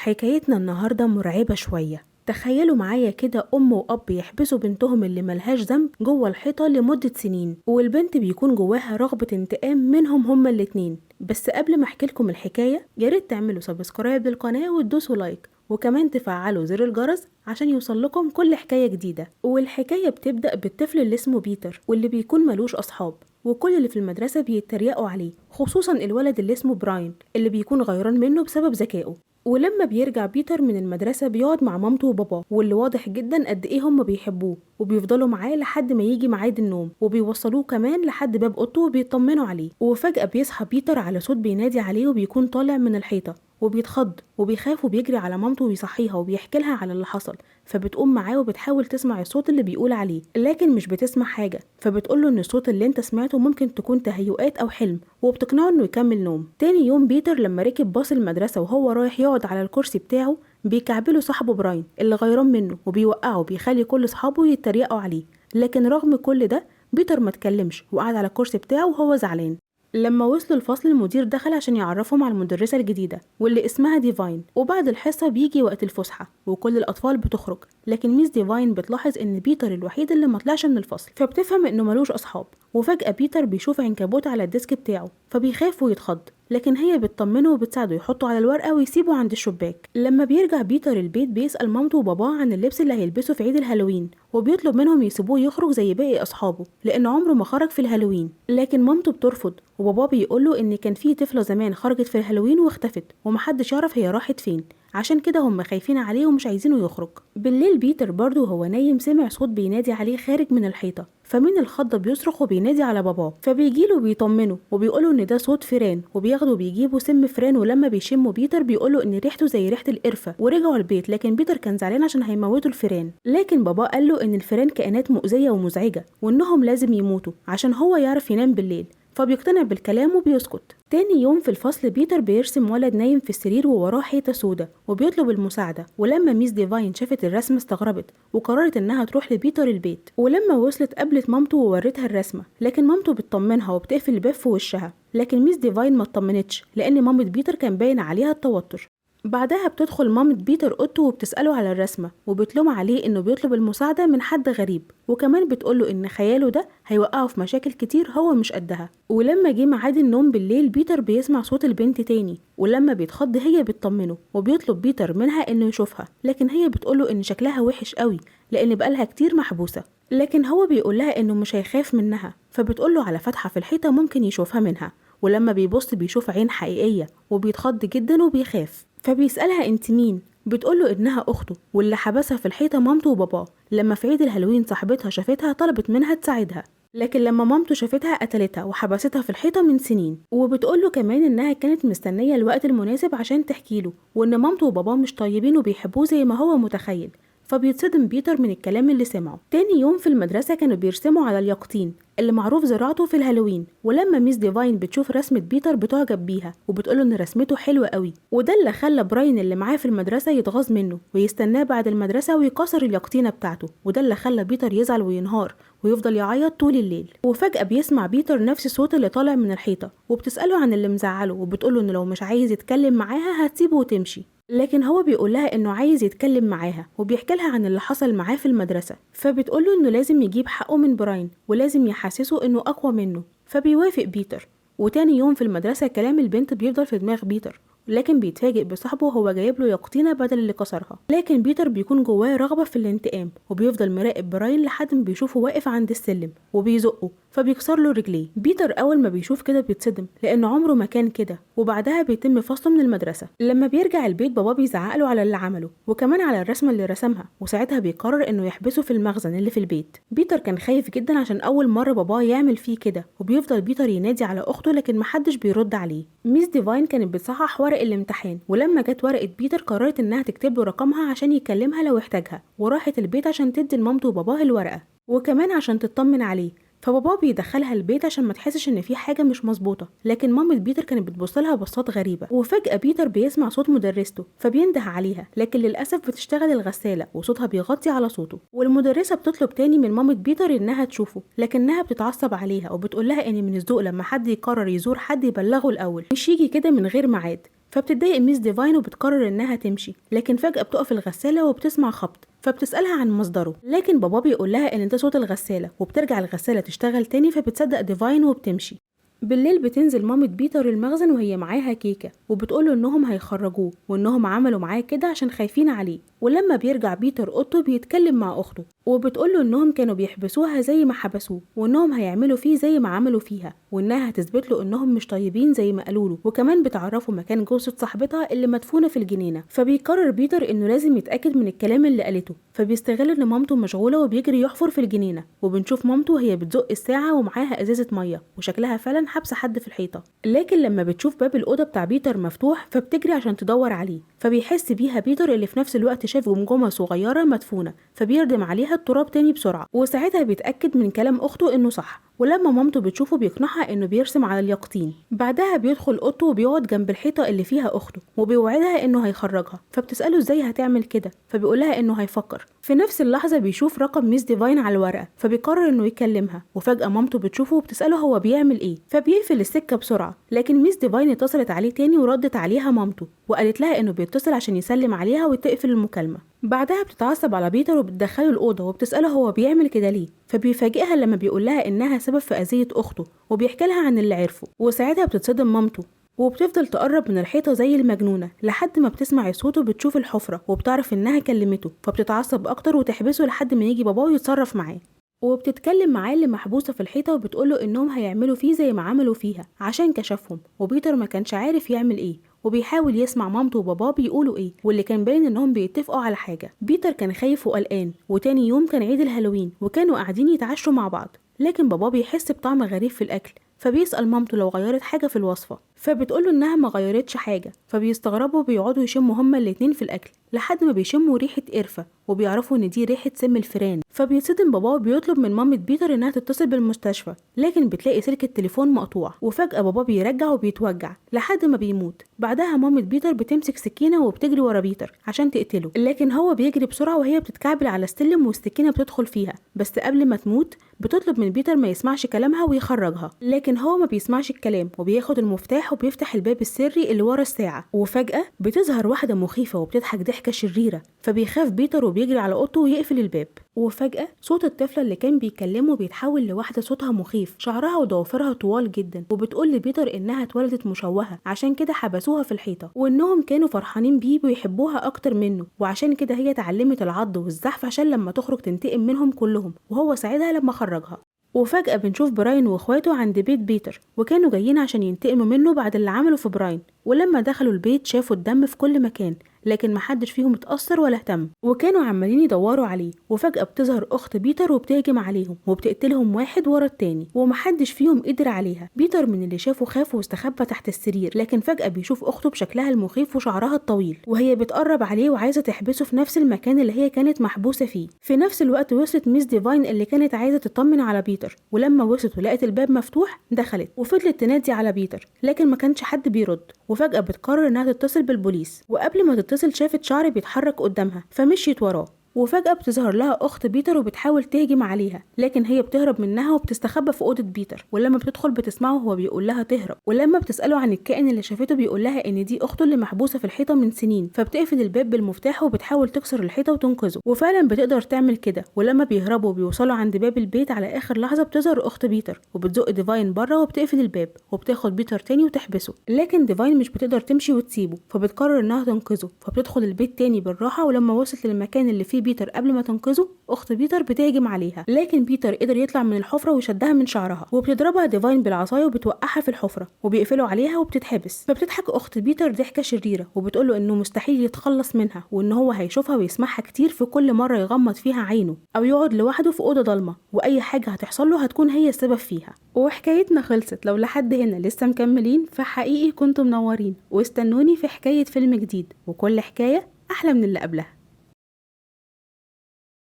حكايتنا النهاردة مرعبة شوية. تخيلوا معايا كده أم وأب يحبسوا بنتهم اللي ملهاش ذنب جوه الحيطة لمدة سنين، والبنت بيكون جواها رغبة انتقام منهم هما الاتنين. بس قبل ما احكي لكم الحكاية ياريت تعملوا subscribe للقناة وتدوسوا like، وكمان تفعلوا زر الجرس عشان يوصل لكم كل حكاية جديدة. والحكاية بتبدأ بالطفل اللي اسمه بيتر، واللي بيكون ملوش أصحاب، وكل اللي في المدرسة بيتريقوا عليه، خصوصا الولد اللي اسمه براين اللي بيكون غيران منه بسبب ذكائه. ولما بيرجع بيتر من المدرسة بيقعد مع مامته وباباه، واللي واضح جدا قد ايه هم بيحبوه وبيفضلوا معاه لحد ما يجي ميعاد النوم، وبيوصلوه كمان لحد باب اوضته وبيطمنوا عليه. وفجأة بيصحى بيتر على صوت بينادي عليه، وبيكون طالع من الحيطة، وبيتخض وبيخاف وبيجري على مامته ويصحيها وبيحكي لها على اللي حصل. فبتقوم معاه وبتحاول تسمع الصوت اللي بيقول عليه، لكن مش بتسمع حاجة. فبتقوله ان الصوت اللي انت سمعته ممكن تكون تهيؤات او حلم، وبتقنعه انه يكمل نوم. تاني يوم بيتر لما ركب باص المدرسة وهو رايح يقعد على الكرسي بتاعه، بيكعبله صاحبه براين اللي غيران منه وبيوقعه، بيخلي كل اصحابه يتريقوا عليه. لكن رغم كل ده بيتر ما اتكلمش وقعد على الكرسي بتاعه وهو زعلان. لما وصلوا الفصل المدير دخل عشان يعرفهم على المدرسة الجديدة واللي اسمها ديفاين. وبعد الحصة بيجي وقت الفسحة وكل الأطفال بتخرج، لكن Miss ديفاين بتلاحظ إن بيتر الوحيد اللي ما طلعش من الفصل، فبتفهم إنه ملوش أصحاب. وفجأة بيتر بيشوف عنكبوت على ال desk بتاعه، فبيخاف ويتخض، لكن هي بتطمنه وبتساعده يحطه على الورقة ويسيبه عند الشباك. لما بيرجع بيتر البيت بيسأل مامته وباباه عن اللبس اللي هيلبسه في عيد الهالوين، وبيطلب منهم يسيبوه يخرج زي باقي أصحابه لأن عمره ما خرج في الهالوين. لكن مامته بترفض، وباباه بيقوله إن كان في طفلة زمان خرجت في الهالوين واختفت ومحدش يعرف هي راحت فين، عشان كده هم خايفين عليه ومش عايزينه يخرج. بالليل بيتر برضه وهو نايم سمع صوت بينادي عليه خارج من الحيطة، فمن الخضة بيصرخ وبينادي على باباه، فبيجيله بيطمنه وبيقوله ان ده صوت فيران، وبياخده بيجيبوا سم فيران. ولما بيشموا بيتر بيقوله ان ريحته زي ريحة القرفة. ورجعوا البيت، لكن بيتر كان زعلان عشان هيموتوا الفيران، لكن باباه قال له ان الفيران كائنات مؤذية ومزعجة وانهم لازم يموتوا عشان هو يعرف ينام بالليل، فبيقتنع بالكلام وبيسكت. تاني يوم في الفصل بيتر بيرسم ولد نايم في السرير ووراه حيطة سودة وبيطلب المساعدة. ولما Miss ديفاين شافت الرسمة استغربت وقررت انها تروح لبيتر البيت. ولما وصلت قابلت مامته وورتها الرسمة، لكن مامته بتطمنها وبتقفل الباب في وشها. لكن Miss ديفاين ما اطمنتش لان مامة بيتر كان باين عليها التوتر. بعدها بتدخل مامة بيتر اوضته وبتسأله على الرسمة، وبتلوم عليه انه بيطلب المساعدة من حد غريب، وكمان بتقوله ان خياله ده هيوقعه في مشاكل كتير هو مش قدها. ولما جه ميعاد النوم بالليل بيتر بيسمع صوت البنت تاني، ولما بيتخض هي بتطمنه وبيطلب بيتر منها انه يشوفها، لكن هي بتقوله ان شكلها وحش قوي لان بقالها كتير محبوسة، لكن هو بيقولها انه مش هيخاف منها. فبتقوله على فتحة في الحيطة ممكن يشوفها منها، ولما بيبص بيشوف عين حقيقية وبيتخض جدا وبيخاف. فبيسألها انت مين؟ بتقوله انها اخته واللي حبسها في الحيطة مامته وباباه. لما في عيد الهالوين صاحبتها شافتها طلبت منها تساعدها، لكن لما مامته شافتها قتلتها وحبستها في الحيطة من سنين. وبتقوله كمان انها كانت مستنية الوقت المناسب عشان تحكيله، وان مامته وباباه مش طيبين وبيحبوه زي ما هو متخيل. فبيتصدم بيتر من الكلام اللي سمعه. تاني يوم في المدرسة كانوا بيرسموا على اليقطين اللي معروف زراعته في الهالوين، ولما Miss ديفاين بتشوف رسمة بيتر بتعجب بيها وبتقوله ان رسمته حلوة قوي، وده اللي خلى براين اللي معاه في المدرسة يتغاظ منه ويستناه بعد المدرسة ويكسر اليقطينة بتاعته، وده اللي خلى بيتر يزعل وينهار ويفضل يعيط طول الليل. وفجأة بيسمع بيتر نفس الصوت اللي طالع من الحيطة، وبتسأله عن اللي مزعله، وبتقوله ان لو مش عايز يتكلم معاها هتسيبه وتمشي، لكن هو بيقول لها انه عايز يتكلم معاها وبيحكي لها عن اللي حصل معاه في المدرسة. فبتقوله انه لازم يجيب حقه من براين ولازم يحسسه انه اقوى منه، فبيوافق بيتر. وتاني يوم في المدرسة كلام البنت بيفضل في دماغ بيتر، لكن بيتفاجئ بصاحبه وهو جايب له يقطينة بدل اللي كسرها. لكن بيتر بيكون جواه رغبة في الانتقام، وبيفضل مراقب براين لحد ما بيشوفه واقف عند السلم وبيزقه فبيكسر له رجليه. بيتر اول ما بيشوف كده بيتصدم لان عمره ما كان كده، وبعدها بيتم فصله من المدرسة. لما بيرجع البيت باباه بيزعق له على اللي عمله وكمان على الرسمة اللي رسمها، وساعتها بيقرر انه يحبسه في المخزن اللي في البيت. بيتر كان خايف جدا عشان اول مرة باباه يعمل فيه كده، وبيفضل بيتر ينادي على اخته لكن محدش بيرد عليه. Miss ديفاين كانت بتصحح ورق الامتحان، ولما جت ورقة بيتر قررت انها تكتب له رقمها عشان يكلمها لو احتاجها، وراحت البيت عشان تدي لمامته وباباه الورقة وكمان عشان تطمن عليه. فباباه بيدخلها البيت عشان ما تحسش ان في حاجة مش مظبوطة، لكن مامة بيتر كانت بتبص لها بصات غريبة. وفجاة بيتر بيسمع صوت مدرسته فبينده عليها، لكن للاسف بتشتغل الغسالة وصوتها بيغطي على صوته. والمدرسة بتطلب تاني من مامة بيتر انها تشوفه، لكنها بتتعصب عليها وبتقول لها ان من الذوق لما حد يقرر يزور حد يبلغه الاول، مش يجي كده من غير ميعاد. فبتتضايق ميس ديفاين وبتقرر انها تمشي، لكن فجأة بتقف الغسالة وبتسمع خبط، فبتسألها عن مصدره، لكن بابا بيقول لها ان ده صوت الغسالة، وبترجع الغسالة تشتغل تاني، فبتصدق ديفاين وبتمشي. بالليل بتنزل مامة بيتر المخزن وهي معاها كيكة، وبتقوله انهم هيخرجوه وانهم عملوا معاه كده عشان خايفين عليه. ولما بيرجع بيتر اوضته بيتكلم مع اخته وبتقوله انهم كانوا بيحبسوها زي ما حبسوه، وانهم هيعملوا فيه زي ما عملوا فيها، وانها هتثبت له انهم مش طيبين زي ما قالوا له، وكمان بتعرفه مكان جثة صاحبتها اللي مدفونة في الجنينة. فبيقرر بيتر انه لازم يتاكد من الكلام اللي قالته، فبيستغل ان مامته مشغولة وبيجري يحفر في الجنينة. وبنشوف مامته وهي بتزق الساعة ومعاها ازازة مية، وشكلها فعلا حبسه حد في الحيطة. لكن لما بتشوف باب الاوضة بتاع بيتر مفتوح فبتجري عشان تدور عليه، فبيحس بيها بيتر اللي في نفس الوقت شاف جمجمه صغيرة مدفونة، فبيردم عليها التراب تاني بسرعة. وساعتها بيتاكد من كلام اخته انه صح، ولما مامته بتشوفه بيقنعها انه بيرسم على اليقطين. بعدها بيدخل اوضته وبيقعد جنب الحيطة اللي فيها اخته، وبيوعدها انه هيخرجها، فبتساله ازاي هتعمل كده، فبيقولها انه هيفكر. في نفس اللحظة بيشوف رقم ميس ديفاين على الورقة، فبيقرر انه يكلمها. وفجاة مامته بتشوفه وبتساله هو بيعمل ايه، فبيقفل السكة بسرعة، لكن ميس ديفاين اتصلت عليه تاني وردت عليها مامته وقالت لها انه بيتصل عشان يسلم عليها وتقفل المكالمة. بعدها بتتعصب على بيتر وبتدخله الاوضة وبتساله هو بيعمل كده ليه، فبيفاجئها لما بيقول لها انها سبب في اذيه اخته، وبيحكي لها عن اللي عرفه. وساعتها بتتصدم مامته وبتفضل تقرب من الحيطة زي المجنونة لحد ما بتسمع صوته وبتشوف الحفرة وبتعرف انها كلمته، فبتتعصب اكتر وتحبسه لحد ما يجي باباه ويتصرف معاه. وبتتكلم معاه اللي محبوسة في الحيطة وبتقوله انهم هيعملوا فيه زي ما عملوا فيها عشان كشفهم، وبيتر ما كانش عارف يعمل ايه، وبيحاول يسمع مامته وباباه بيقولوا ايه، واللي كان باين انهم بيتفقوا على حاجة. بيتر كان خايف وقلقان، وتاني يوم كان عيد الهالوين وكانوا قاعدين يتعشوا مع بعض، لكن باباه بيحس بطعم غريب في الاكل، فبيسأل مامته لو غيرت حاجة في الوصفة، فبتقوله انها ما غيرتش حاجة، فبيستغربوا وبيقعدوا يشموا هما الاتنين في الاكل لحد ما بيشموا ريحة قرفة وبيعرفوا ان دي ريحة سم الفيران. فبيتصدم باباه وبيطلب من مامة بيتر انها تتصل بالمستشفى، لكن بتلاقي سلك التليفون مقطوع، وفجأة باباه بيرجع وبيتوجع لحد ما بيموت. بعدها مامة بيتر بتمسك سكينة وبتجري ورا بيتر عشان تقتله، لكن هو بيجري بسرعة وهي بتتكعبل على السلم والسكينة بتدخل فيها، بس قبل ما تموت بتطلب من بيتر ما يسمعش كلامها ويخرجها، لكن هو ما بيسمعش الكلام وبياخد المفتاح وبيفتح الباب السري اللي ورا الساعة. وفجأة بتظهر واحدة مخيفة وبتضحك ضحكة شريرة، فبيخاف بيتر وبيجري على اوضته ويقفل الباب. وفجأة صوت الطفلة اللي كان بيكلمه بيتحول لواحدة صوتها مخيف، شعرها وضوافرها طوال جدا، وبتقول لبيتر انها اتولدت مشوهة عشان كده حبسوها في الحيطة، وانهم كانوا فرحانين بيه ويحبوها اكتر منه، وعشان كده هي اتعلمت العض والزحف عشان لما تخرج تنتقم منهم كلهم، وهو ساعدها لما خرجها. وفجأة بنشوف براين واخواته عند بيت بيتر، وكانوا جايين عشان ينتقموا منه بعد اللي عمله في براين. ولما دخلوا البيت شافوا الدم في كل مكان، لكن محدش فيهم اتأثر ولا اهتم، وكانوا عمالين يدوروا عليه. وفجأة بتظهر أخت بيتر وبتهجم عليهم وبتقتلهم واحد ورا التاني، ومحدش فيهم قدر عليها. بيتر من اللي شافه خاف واستخبى تحت السرير، لكن فجأة بيشوف أخته بشكلها المخيف وشعرها الطويل، وهي بتقرب عليه وعايزة تحبسه في نفس المكان اللي هي كانت محبوسة فيه. في نفس الوقت وصلت ميس ديفاين اللي كانت عايزة تطمن على بيتر، ولما وصلت ولقت الباب مفتوح دخلت وفضلت تنادي على بيتر، لكن ما كانش حد بيرد. وفجأة بتقرر انها تتصل بالبوليس، وقبل ما تتصل شافت شعر بيتحرك قدامها فمشيت وراه. وفجأة بتظهر لها أخت بيتر وبتحاول تهجم عليها، لكن هي بتهرب منها وبتستخبى في أوضة بيتر. ولما بتدخل بتسمعه وهو بيقول لها تهرب، ولما بتسأله عن الكائن اللي شافته بيقول لها إن دي أخته اللي محبوسة في الحيطة من سنين. فبتقفل الباب بالمفتاح وبتحاول تكسر الحيطة وتنقذه، وفعلا بتقدر تعمل كده. ولما بيهربوا وبيوصلوا عند باب البيت على آخر لحظة بتظهر أخت بيتر وبتزق ديفاين بره وبتقفل الباب وبتاخد بيتر تاني وتحبسه، لكن ديفاين مش بتقدر تمشي وتسيبه، فبتقرر إنها تنقذه. فبتدخل البيت تاني بالراحة، ولما وصلت للمكان اللي فيه بيتر قبل ما تنقذه اخت بيتر بتهجم عليها، لكن بيتر قدر يطلع من الحفرة وشدها من شعرها، وبتضربها ديفاين بالعصايه وبتوقعها في الحفرة وبيقفلوا عليها وبتتحبس. فبتضحك اخت بيتر ضحكه شريرة وبتقوله انه مستحيل يتخلص منها، وان هو هيشوفها ويسمعها كتير في كل مرة يغمض فيها عينه او يقعد لوحده في اوضة ضلمة، واي حاجة هتحصل له هتكون هي السبب فيها. وحكايتنا خلصت. لو لحد هنا لسه مكملين فحقيقي كنتم منورين، واستنوني في حكاية فيلم جديد، وكل حكاية احلى من اللي قبلها.